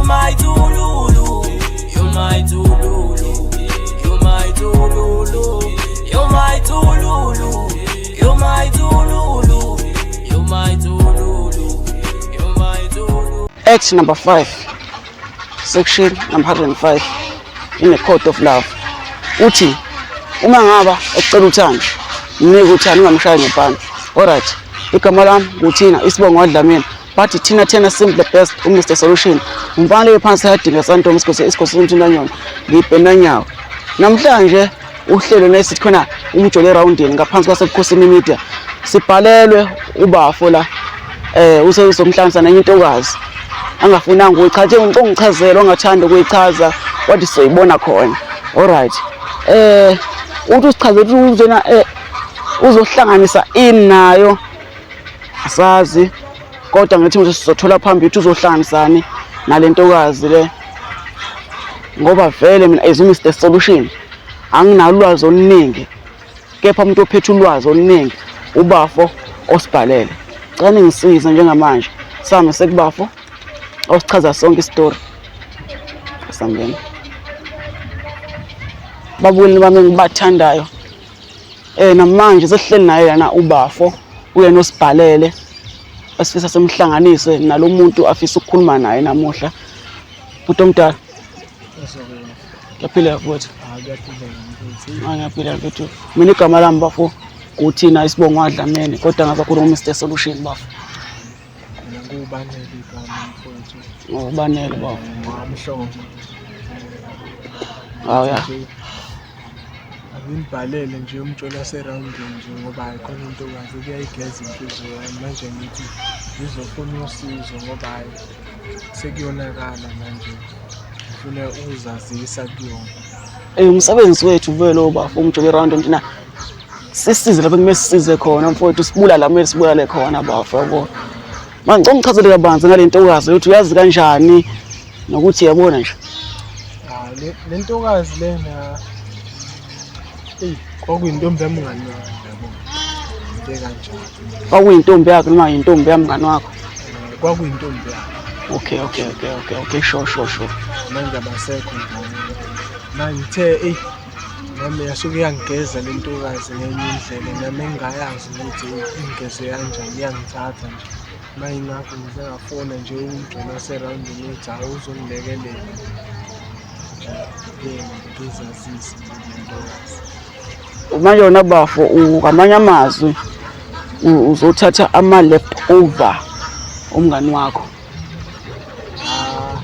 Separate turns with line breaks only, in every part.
my tululu, you my tululu, you my tululu, you my tululu, you my tululu, you my tululu, you my tululu.
Act number 5, section number 105 in the code of love uthi uma ngaba ekucela uthando, mnike uthando, ungamshayi ngepani. Alright, igama lami nguThina, isibongo waDlamini, but thina thina simple best, uMr Solution, umfana le phansi yadinga santomi isikhosi isikhosi somthintanyona ngibhenanyawo. Namhlanje uhlelo nesithi khona umjolo eroundini ngaphansi kwasebukhosini media, sibhalelwe ubafo la usezomhlanganisa nenye intokazi angafunanga ukuyichaza, njengoba ngichazela ongathanda ukuyichaza, wathi sizoyibona khona. Alright, uthi usichazela ukuthi uzona uzohlanganisa ini nayo, asazi, kodwa ngithi ukuthi sizothola phambili ukuthi uzohlanganisani nale ntokazi le, ngoba vele mina as Mr Solution anginalo ulwazi oluningi, kepha umuntu ophethe ulwazi oluningi ubafo osibhalele. Cela ningisize njengamanje same sekubafo osichaza sonke isitori. Sambeni babukeli bami engibathandayo, namanje sesihleli naye lana ubafo, uyena osibhalele esifisa simhlanganise nalomuntu afisa ukukhuluma naye namuhla. Bhuti omdala, ngiyaphila futhi. Ngiyaphila mfethu. Mina igama lami bafo kuthina isibongo waDlamini, kodwa ngazakhulu ngo-Mr Solution bafo.
Mina kubanele igama mfowethu.
Ngobanele bafo.
Wamhlongo.
Hawu ya.
Akunibhalele nje umjolo waserawundini nje ngoba hayi khona intokazi kuyayigeza inhliziyo yami manje, ngithi ngizofuna usizo ngoba hayi sekuyonakala manje, ngifuna ukuzazisa kuyona.
Umsebenzi wethu vele obafo umjolo eround nje na sisize lapho kumele sisize khona mfowethu, sibulala kumele sibulale khona bafo, yabo. Manje ngicela ungichazele kabanzi ngale ntokazi ukuthi uyazi kanjani nokuthi yabona nje.
Ah, le ntokazi lena eyi kwakuyintombi yamngani wami, yabo, into ekanjalo.
Kwakuyintombi yakhe noma yintombi yamngani wakho?
Kwakuyintombi yakhe.
Okay, sure.
Manje abasekho ndawonye. Manje ngithe eyi nami yasuke yangigeza le ntokazi ngenye indlela nami engingayazi ukuthi ingigeze kanjani, iyangithatha nje. Manje ingakho ngize ngafona nje umjolo waserawundini ukuthi hhayi uzongilekelela nje kuyena ngizazise nje kule ntokazi.
Manje wona bafo, ngamanye amazwi uzothatha ama-left over omngani wakho?
Ah,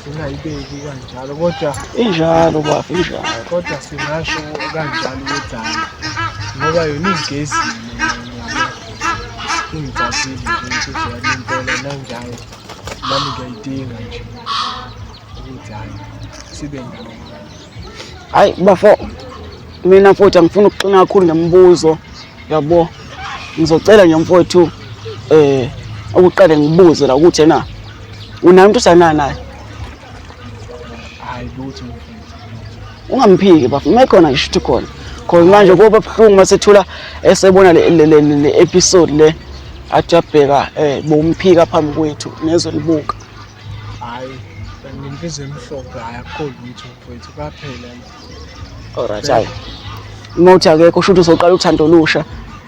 singayibeki kanjalo kodwa.
Injalo bafo, injalo.
Kodwa singasho kanjalo ukuthi hhayi ngoba yona ingigezile, ingithathile nje inhliziyo yami impela nanjalo, nami ngiyayidinga nje ukuthi hhayi sibe ndawonye.
Hayi bafo, mina mfowethu angifuni ukuxina kakhulu ngemibuzo, yabo. Ngizocela nje mfowethu ukuqale ngibuze la ukuthi ena unayo umuntu osana naye?
Hhayi lutho mfowethu.
Ungamphiki bafo, uma ekhona ngisho ukuthi khona khona manje kuba buhlungu masethula esebona le episode le, athi uyabheka bomphika phambi kwethu nezwe libuka.
Hhayi ngenhliziyo emhlophe, hhayi akukho lutho mfowethu, kwaphela nje.
Alright, hayi uma uthi akekho kusho ukuthi uzoqala uthando olusha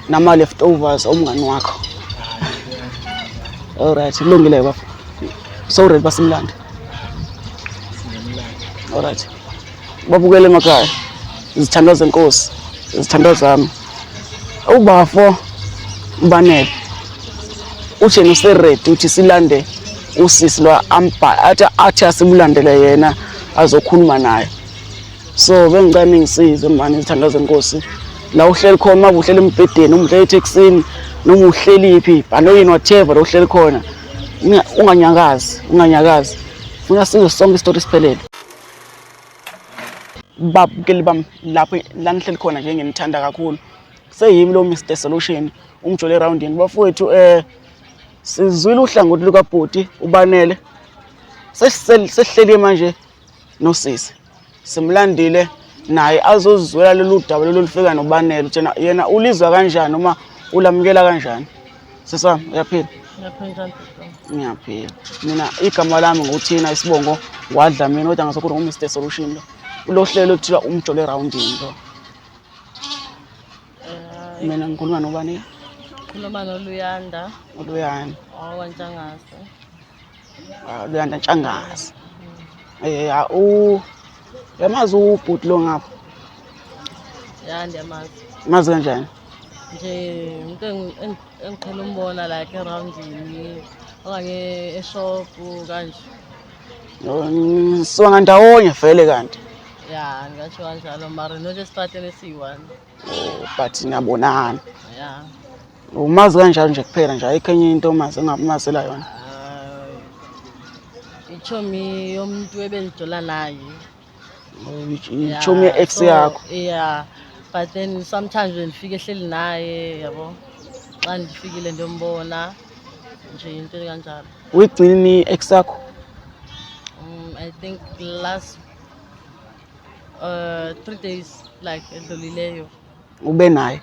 nama-leftovers omngani wakho.
Hhayi.
Alright, kulungile bafo, so ready basimlande?
Singamlanda.
Alright, babukele emakhaya, izithandwa zenkosi, izithandwa zami, ubafo ubanele uthi yena use-ready ukuthi silande usisi lo athi asimlandele yena azokhuluma naye. So bengicela ningisize mani, izithandwa zenkosi, la uhleli khona, uma uhleli embhedeni noma uhleli ethekisini noma uhleli phi, bhanoyini, whatever la uhleli khona, unganyakazi, unganyakazi, funa sizwe sonke isitori siphelele. Babukeli bami lapho la nihleli khona nje, nginithanda kakhulu, seyimi lo Mr Solution umjolo eroundini bafowethu. Sizwile uhlangothi lukabhuti ubanele, sesihleli manje nosisi, simlandile naye azozizwela lolu daba lolu lufika nobanele, ukuthi yena ulizwa kanjani noma ulamukela kanjani. Sisami, uyaphila?
Ngiyaphila njani bhuti?
Ngiyaphila. Mina igama lami nguThina isibongo waDlamini kodwa ngasokhona ngu-Mr Solution lo. Ulo hlelo ekuthiwa umjolo erawundini lo. Mina ngikhuluma nobani?
Khuluma noLuyanda
uLuyanda.
wakwaNtshangase.
Ah, Luyanda Ntshangase. Eh ah, u yamazi ubhuti lo ngapha.
Ya ndiyamazi.
Mazi kanjani?
Nje umuntu engiqhela umbona like erawundini okanye eshophu kanje.
Songa ndawonye vele kanti.
Ya ngingasho kanjalo mara not esitrateni esiyi-one.
Oh, but niyabonana.
Ya.
Umazi kanjalo nje kuphela nje ayikho enye into omazi engakumazela yona.
Ah, Ichomi yomuntu ebendijola naye.
Oh, ichomi ye-ex yakho.
Yeah. But then sometimes bendifika ehleli naye yabo. Xa ndifikile ndiyombona nje into kanjalo.
Uyigcini i-ex yakho?
I think last 3 days like edlulileyo.
Ube naye?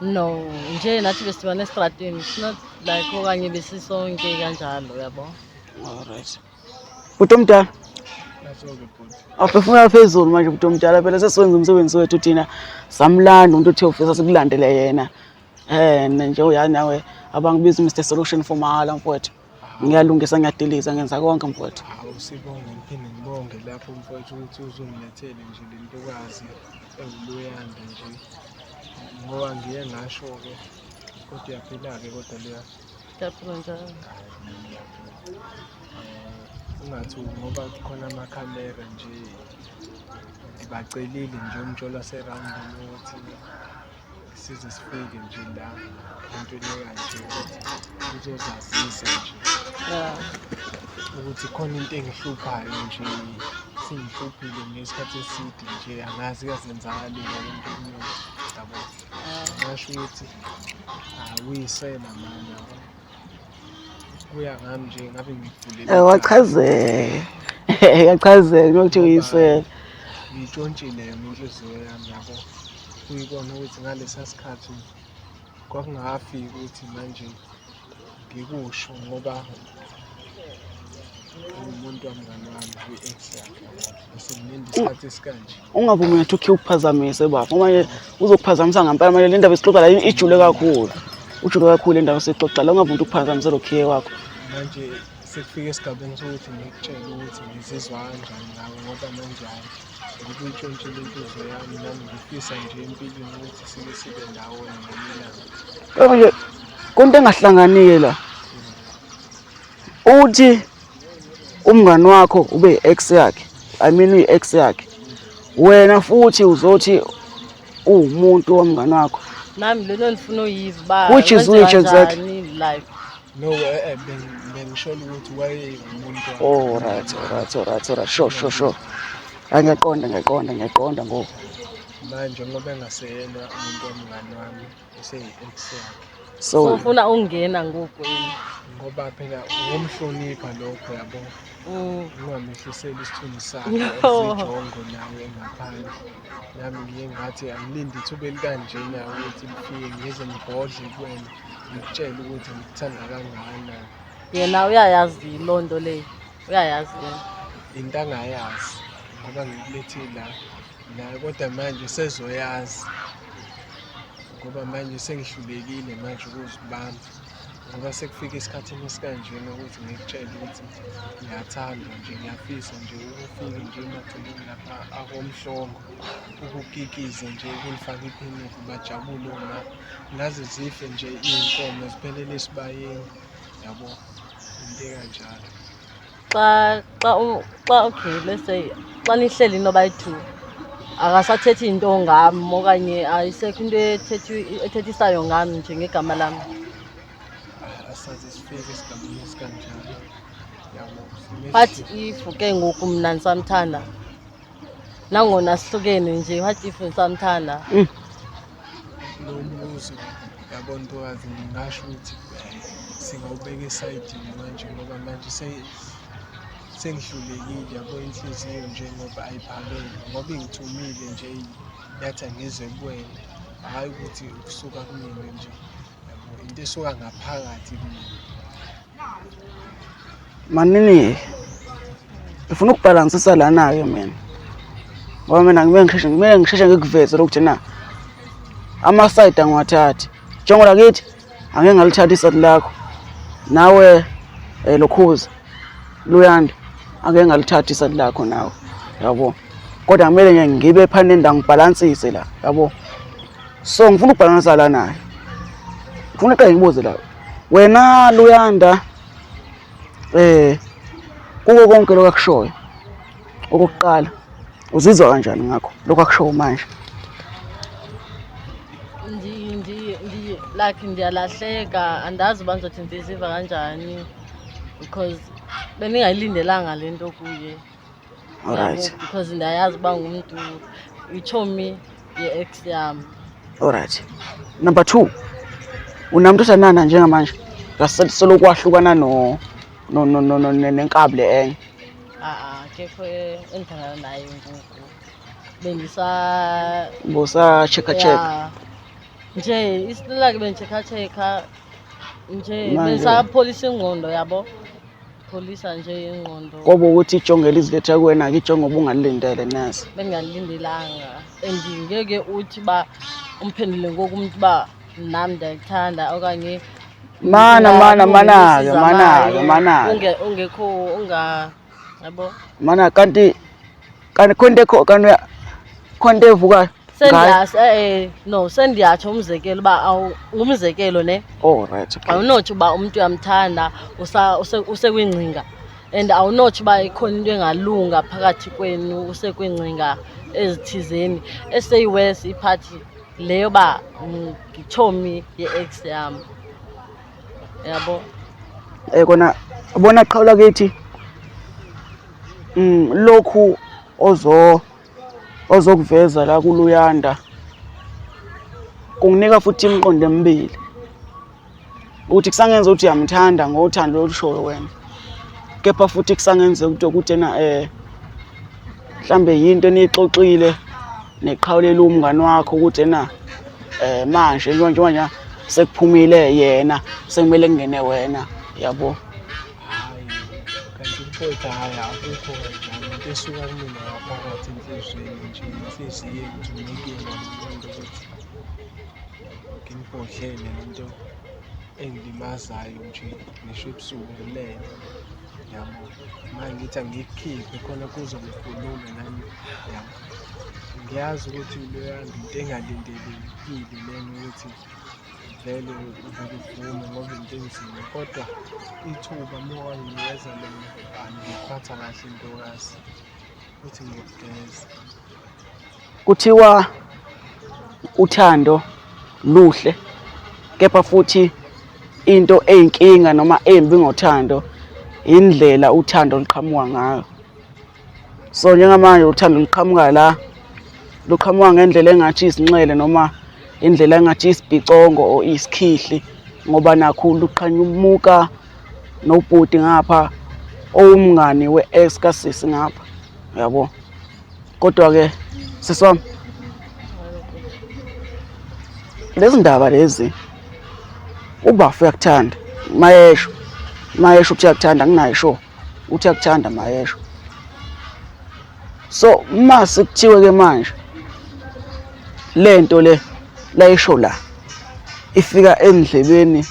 No, nje nathi besidibana esitratweni. It's not like okanye besisonke kanjalo yabo.
Alright. Bhuti omdala.
Naso-ke bhuti.
Awuphefumula phezulu manje bhuti omdala phela sesiwenza umsebenzi wethu thina. Samlanda umuntu othe ufisa sikulandele yena. Eh nje uyazi nawe abangibiza Mr Solution for mahala mfowethu. Ngiyalungisa ngiyadiliza ngenza konke mfowethu.
Hawu sibonge ngiphinde ngibonge lapho mfowethu ukuthi uzongilethele nje le ntokazi ewuLuyanda nje. Ngoba ngiye ngasho-ke kodwa uyaphila-ke kodwa leya.
Ngiyaphila njalo.
Hayi, ngiyaphila. Ungathi ngoba kukhona amakhamera nje ngibacelile nje umjolo waserawundini ukuthi size sifike nje la entweni ekanje ukuthi uzozazisa nje ukuthi khona into engihluphayo nje singihluphile ngesikhathi eside nje angazi kazenzakaleni le nto kumina yabo. Ngasho ukuthi awuyisela mani yabo. Kuya ngami nje ngabe ngikuvulele.
Wachazeka. Yachazeka ukuthi uyisela.
Ngiyitshontshile yona inhliziyo yami yabo. Kuyikona ukuthi ngalesa sikhathi kwakungakafiki ukuthi manje ngikusho ngoba umuntu wamngani wami kwi-ex yakhe yabo. Bese ngilinda isikhathi esikanje.
Ungavumi ngathi ukhiye ukuphazamise baba. Ngoba manje uzokuphazamisa ngempela manje le ndaba esixoxa la ijule kakhulu. Ujule kakhulu le ndaba esixoxa la ungavumi ukuthi ukuphazamise lo khiye wakho.
Manje sekufika esigabeni sokuthi ngikutshele ukuthi ngizizwa kanjani ngawe ngoba manje hhayi ngoba uyitshontshile inhliziyo yami nami ngifisa nje empilweni ukuthi sike sibe ndawonye ngelinye ilanga.
Manje konke engahlanganile la. Uthi umngani wakho ube ex yakhe. I mean uyi-ex yakhe. Wena futhi uzothi uwumuntu womngani wakho.
Nami lento ndifuna uyiva uba
Which is
kwenzeka
which exactly?
njani, like
No, bengisholo ukuthi wayewumuntu wami.
Oh right, alright, alright, alright. Sure, sure, sure. Hayi ngiyaqonda, ngiyaqonda, ngiyaqonda ngoku.
Manje ngoba engaseyena umuntu womngani wami useyi-ex yakhe.
So
ufuna ungena ngoku yena.
Ngoba phela ukumhlonipha lokho yabo. Ungamehliseli isithunzi sakhe
No.
ezijongo nawe ngaphandle. Nami ngiye ngathi angilindi ithuba elikanjena ukuthi lifike ngize ngibhodle kuwena ngikutshele ukuthi ngikuthanda kangakanani.
Yena uyayazi loo nto leyo. Uyayazi yena.
Into angayazi ngoba ngikulethile la naye kodwa manje sezoyazi ngoba manje sengihlulekile manje ukuzibamba ngoba sekufika esikhathini esikanjena ukuthi ngikutshele ukuthi ngiyathanda nje ngiyafisa nje ukufike nje emagcekeni lapha akoMhlongo ukukikize nje ukulifaka iphinifa bajabule oma ngaze zife nje iy'nkomo ziphelele esibayeni yabo into ekanjalo.
Xa okay let's say xa nihleli nobayi-two akasathethi into ngam okanye ayisekho into ethethisayo ngam nje ngegama lam.
Asaze sifike esigabeni esikanjalo yabo.
But if ke ngoku mna ndisamthanda nangona sihlukene nje, what if ngisamthanda?
Lo mbuzo yabo ntokazi ngingasho ukuthi singawubeka esayidini manje ngoba manje sengihlulekile yabo inhliziyo nje ngoba ayiphakeme ngoba ingithumile nje yathi angize kuwena hhayi ukuthi ukusuka kumina nje yabo Into esuka ngaphakathi kumina.
Manini ngifuna ukubhalansisa lana-ke mina ngoba mina ngimele ngisheshe ngimele ngisheshe ngikuveze lokuthi na amasayidi angiwathathi njengoba kithi angeke ngalithatha isayidi lakho nawe um lokhuza luyanda angeke ngalithatha isayidi lakho nawe yabo kodwa kumele nje ngibe phana nendawo ngibhalansise la yabo so ngifuna ukubhalansa la naye ngifuna uqale ngibuze la wena luyanda eh kuko konke lokho akushoyo okokuqala uzizwa kanjani ngakho lokho akushoyo manje
Ndi like ndiyalahleka andazi uba ndizothi ndiziva kanjani because bendingayilindelanga le nto kuye.
Alright.
Yabo, because ndiyayazi uba ngumntu itshomi ye-ex yam.
Alright. Number 2. Unamntu othandana njengamanje ngaselo kwahlukana no no no no nenkable enye.
A-a akekho endithandana naye ngoku. Bendisa
Bosa checka check.
Yeah. Nje isilake bendichecka checka nje
Manje-
bendisapholisa ingqondo yabo. Pholisa nje ingqondo.
Koba ukuthi ijonge liziletha kuwena ke ijonge obungalilindele neze.
Bengalindelanga and ngeke uthi uba umphendule ngoku umntu uba nam ndiyakuthanda okanye
Mana mana mana-ke mana-ke
sizamayo,
mana-ke
ungekho unga yabo
mana kanti kanti khonto ekho kanti khonto evukayo ngayo.
Sendiyatsho no sendiyatsho umzekelo uba ngumzekelo ne.
Oh right okay.
Awunotsho uba umntu uyamthanda usekwingcinga and awunotsho uba ikhona into engalunga phakathi kwenu usekwingcinga ezithizeni eseyiwesi iphathi leyo uba ngitshomi ye-ex yam yabo.
Kona bona qhawula kithi lokhu ozo ozokuveza la kuluyanda kunginika futhi imiqondo emibili ukuthi kusangenza ukuthi uyamthanda ngothando olushoyo wena kepha futhi kusangenza ukuthi ukuthi ena mhlambe yinto eniyixoxile neqhawulela umngani wakho ukuthi ena manje njengoba nje sekuphumile yena sekumele kungene wena yabo.
Hhayi, kanti mfowethu hhayi akukho kanjalo into esuka kumina ngaphakathi enhliziyweni nje inhliziyo engithume kuyena lo muntu ukuthi ngimbhodlele le nto engilimazayo nje ngisho ebusuku ngilele yabo. Manje ngithi angikukhiphe khona kuzongikhulula nami yabo. Ngiyazi ukuthi loya into engalindelekile lena ukuthi vele uvele uvume ngoba into enzima kodwa ithuba uma wanginikeza lona ngikuphatha kahle ntokazi futhi ngiyokugeza.
Kuthiwa uthando luhle kepha futhi into eyinkinga noma embi ngothando indlela uthando luqhamuka ngayo. So njengamanje uthando luqhamuka la luqhamuka ngendlela engathi isinxele noma indlela engathi isibhicongo or isikhihli ngoba nakhu luqhamuka nobhuti ngapha owumngani we-ex kasisi ngapha yabo. Kodwa-ke sisi wami lezi ndaba lezi ubafu uyakuthanda mayesho mayesho uthi uyakuthanda nginayo sure uthi uyakuthanda mayesho. So mase kuthiwe ke manje lento le layisho la ifika endlebeni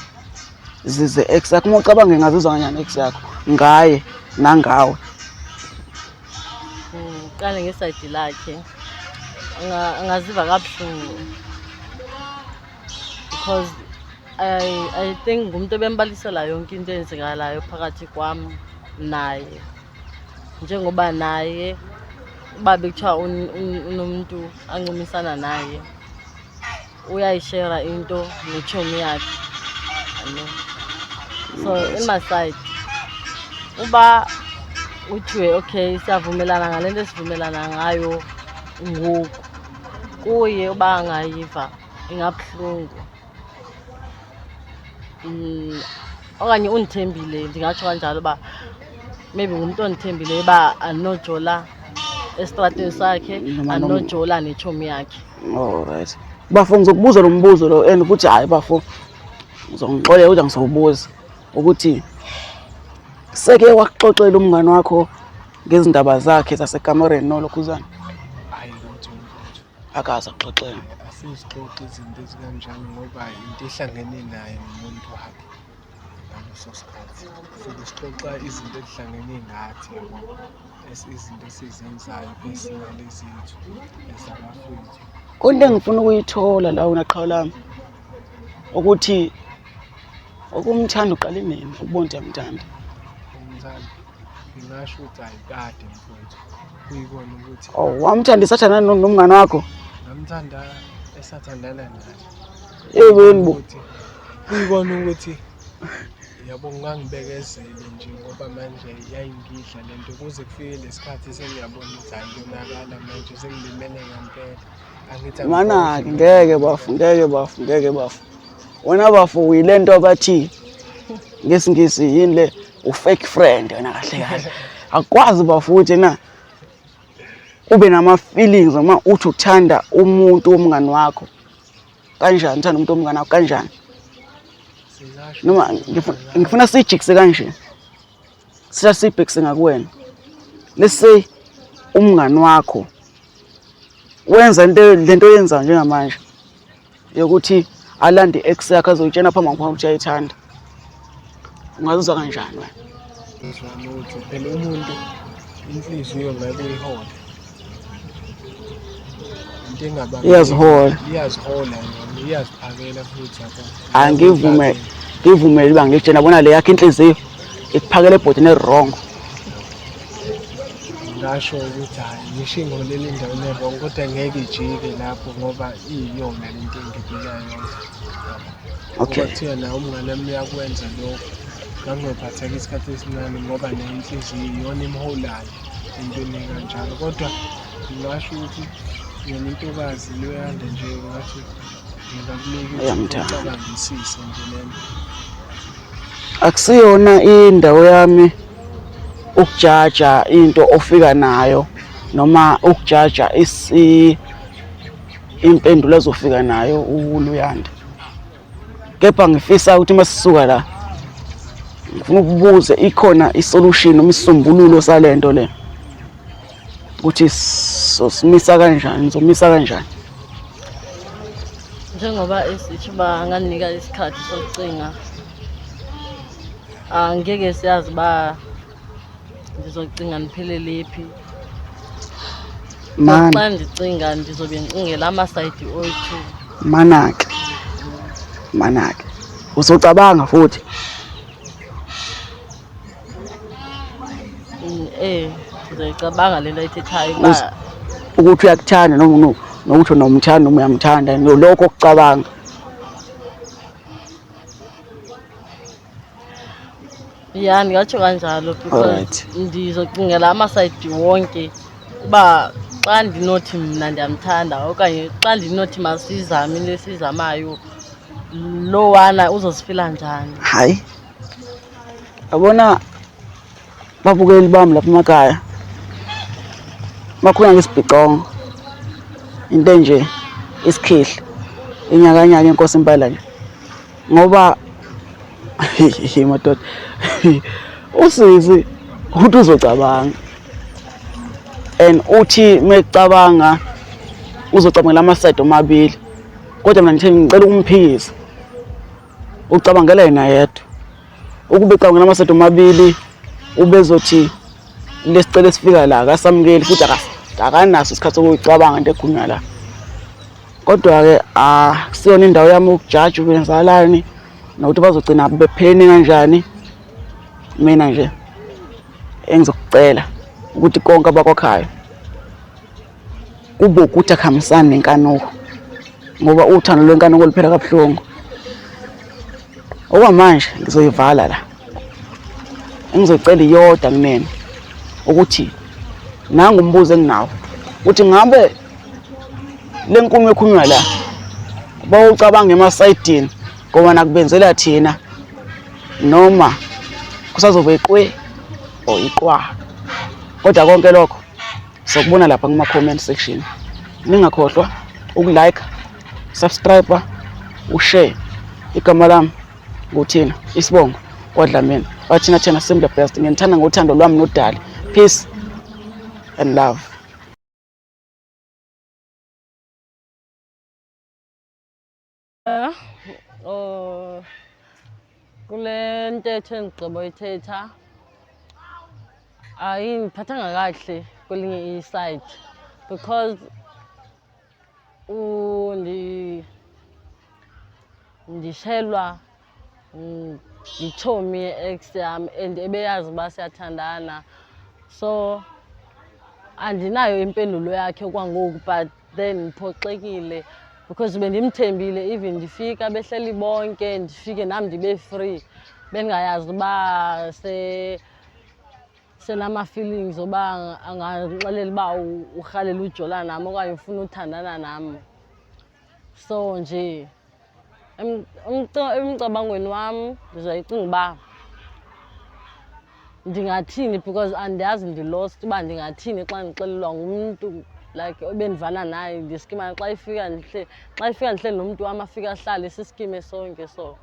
zize ex yakho uma ucabanga ingazizwa kanjani ex yakho ngaye nangawe.
Qale ngesayidi lakhe angaziva kabuhlungu because I think ngumuntu ebembalisela yonke into eyenzekalayo phakathi kwam naye njengoba naye uba bekuthiwa unomuntu ancumisana naye uyayishera into netshomi yakhe. So in my side uba uthiwe okay siyavumelana ngale nto esivumelana ngayo ngoku kuye uba angayiva ingabuhlungu. Okanye undithembile ndingatsho kanjalo uba maybe ngumntu ondithembileyo uba andinojola esitratweni sakhe andinojola netshomi yakhe.
Alright. Bafo ngizokubuza lo mbuzo lo and futhi hayi bafo Uzongixolela kodwa ngizokubuza ukuthi seke wakuxoxela umngani wakho ngezindaba zakhe zasekamereni nolokhuzana?
Hhayi lutho mfowethu.
Akaze akuxoxele.
Asizixoxi izinto ezikanjalo ngoba into ehlangene naye nomuntu wakhe ngaleso sikhathi. Suke sixoxa izinto ezihlangene nathi yabo. Izinto esizenzayo personal ezethu ezabafowethu.
Into engifuna ukuyithola la wena qhawe lami ukuthi ukumthanda uqale nini ukubona ukuthi uyamthanda?
Umthanda ngingasho ukuthi hhayi kade mfowethu kuyikona ukuthi
Oh, wamthanda isathandana nomngane wakho?
Ngamthanda esathandana naye.
Yebeni bo.
Kuyikona ukuthi yabo ngangibekezele nje ngoba manje yayingidla lento kuze kufike lesikhathi sengiyabona ukuthi hayi kuyonakala manje sengilimele ngempela. Angithi
Mana-ke ngeke bafu, ngeke bafu, ngeke bafu. Wena bafu uyilento abathi ngesiNgisi yini le u-fake friend wena kahle kahle. Akwazi bafu ukuthi na ube nama-feelings noma uthi uthanda umuntu womngani wakho kanjani, uthanda umuntu womngani wakho kanjani? Noma ngifuna siyijikise kanje. Sithathe siyibhekise ngakuwena. Let's say umngani wakho wenza into lento oyenzayo njengamanje yokuthi alande i-ex yakhe azoyitshena phambi kwakho ukuthi uyayithanda. Ungazizwa kanjani wena?
Ngizwa lutho phela umuntu inhliziyo ngeke uyihole. Into engabambi
Iyazihola.
Iyazihola yona, iyaziphakela futhi yabo.
Angivume ngivumele uba ngikutshena bona le yakho inhliziyo ikuphakela ebhodini e-wrong.
Ngasho ukuthi hhayi ngisho ingiholela endaweni e-wrong kodwa ngeke ijike lapho ngoba iyiyona lento engibika yona.
Okay.
Ngoba kuthiwa nawe umngane wami uyakwenza lokho. Ngangiyophatheka isikhathi esincane ngoba nayo inhliziyo iyona emholayo entweni ekanjalo. Kodwa ngingasho ukuthi yona intokazi luyanda nje ngathi ngingakunika ithuba
Uyamthanda.
ucabangisise nje lento.
Akusiyona indawo yami ukujaja into ofika nayo noma ukujaja isi impendulo azofika nayo uLuyanda. Kepha ngifisa ukuthi uma sisuka la ngifuna ukubuza ikhona isolution noma isisombululo salento le ukuthi sosimisa kanjani, nizomisa kanjani?
Njengoba esitsho uba angandinika isikhathi sokucinga, angeke siyazi uba ndizocinga ndiphelele phi.
Mana,
Xa ndicinga ndizobe ndicingela amasayidi oyi-two.
mana-ke, mana-ke. Uzocabanga futhi.
Ndizoyicabanga le nto ayithethayo uba
Ukuthi uyakuthanda noma nokuthi unomthanda noma uyamthanda lokho okucabanga.
Ya, ndingatsho kanjalo because
Alright.
ndizocingela amasayidi wonke uba xa ndinothi mna ndiyamthanda okanye xa ndinothi masizame into esiyizamayo lowana uzozifila njani.
Hayi. Yabona babukeli bami lapha emakhaya. Makhona ngesibhicongo. Into enje isikhihli. Inyakanyaka inkosi impela nje. Ngoba madoda usisi uthi uzocabanga and uthi mecabanga uzocabangela amasayidi omabili kodwa mina ngithe ngicela ukumphikisa ucabangela yena yedwa ukube ecabangela amasayidi omabili ubezothi lesicelo esifika la akasamukeli futhi akanaso isikhathi sokuyicabanga into ekhulunywa la. Kodwa-ke akusiyona indawo yami ukujaja ukwenzakalani nokuthi bazogcina bephelene kanjani. Mina nje engizokucela ukuthi konke abakwakhayo kube ukuthi akuhambisani nenkanuko ngoba uthando lwenkanuko luphela kabuhlungu. Okwamanje ngizoyivala la. Engizocela iyodwa kumina ukuthi nangu umbuzo enginawo ukuthi ngabe le nkulumo ekhulunywa la bawucabanga emasayidini ngoba nakubenzela thina noma kusazobe iqwe or iqwa kodwa konke lokho sokubona lapha kuma comment section. Ningakhohlwa ukulike, subscribe, ushare. Igama lami Nguthina isibongo kwaDlamini. Bathina thina simply best. Nginithanda ngothando lwami nodali. Peace and love.
Oh, kule ntetho endigqiba uyithetha ayindiphathanga kakuhle kwelinye isayidi because ndishelwa yitshomi ye-ex yam and ebeyazi uba siyathandana, so andinayo impendulo yakhe okwangoku, but then ndiphoxekile because bendimthembile. Even ndifika behleli bonke, ndifike nam ndibe free, bendingayazi uba senama-feelings oba angandixelela uba urhalela ujola nam okanye ufuna uthandana nam. So nje emcabangweni wam ndizayicinga uba ndingathini because andiyazi, ndi-lost uba ndingathini xa ndixelelwa ngumntu like ebendivana naye, ndiskimana xa ifika ndihle, xa ifika ndihleli nomntu wam, afike ahlale siskime sonke, so.